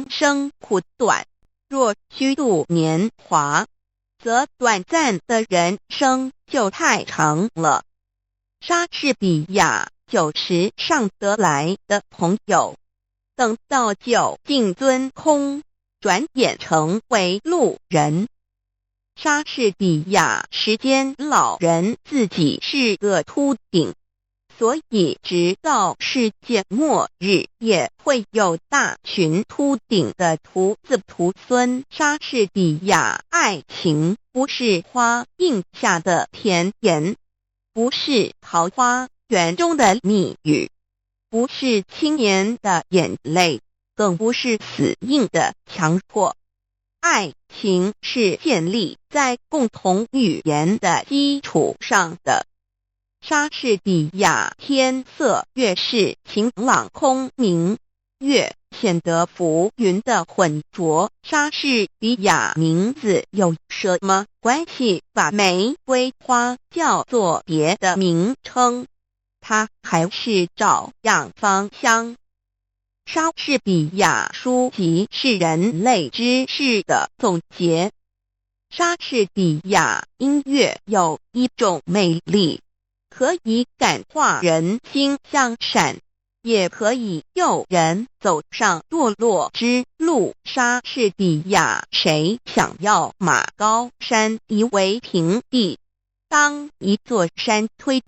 生苦短，若虛度年華，則短暫的人生就太長了。莎士比亞酒池上得來的朋友，等到酒盡樽空，轉眼成為路人。莎士比亞時間老人自己是個禿頂，所以直到世界末日也會有大群禿頂的徒子徒孫。莎士比亞愛情不是花蔭下的甜言，不是桃花源中的蜜語，不是青年的眼淚，更不是死硬的強迫。愛情是建立在共同語言的基礎上的。莎士比亞天色越是晴朗空明，越顯得浮雲的渾濁。莎士比亞名字有什麼關係？把玫瑰花叫做別的名稱，它還是照樣芳香。莎士比亞書籍是人類知識的總結。莎士比亞音樂有一種魅力，可以感化人心向善，也可以誘人走上墮落之路。莎士比亞誰想要馬高山夷為平地？當一座山推